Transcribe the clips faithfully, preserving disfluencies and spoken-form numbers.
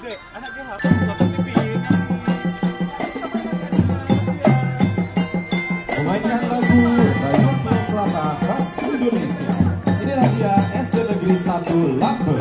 Memainkan lagu Rayuan Pulau Kelapa khas Indonesia. Inilah dia S D Negeri Satu Lambe.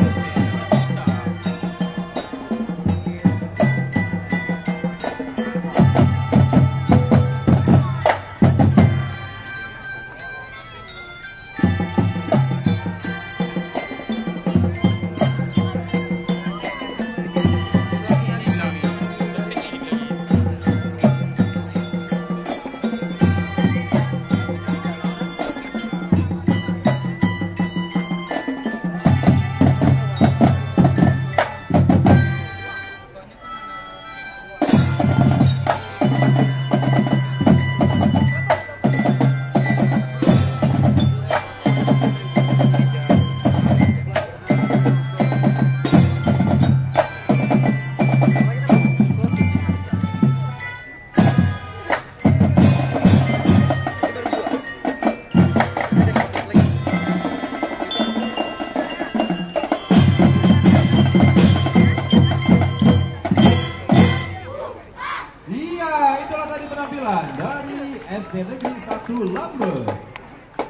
Iya, itulah tadi penampilan dari S D Negeri Satu Lambe.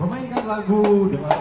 Memainkan lagu dengan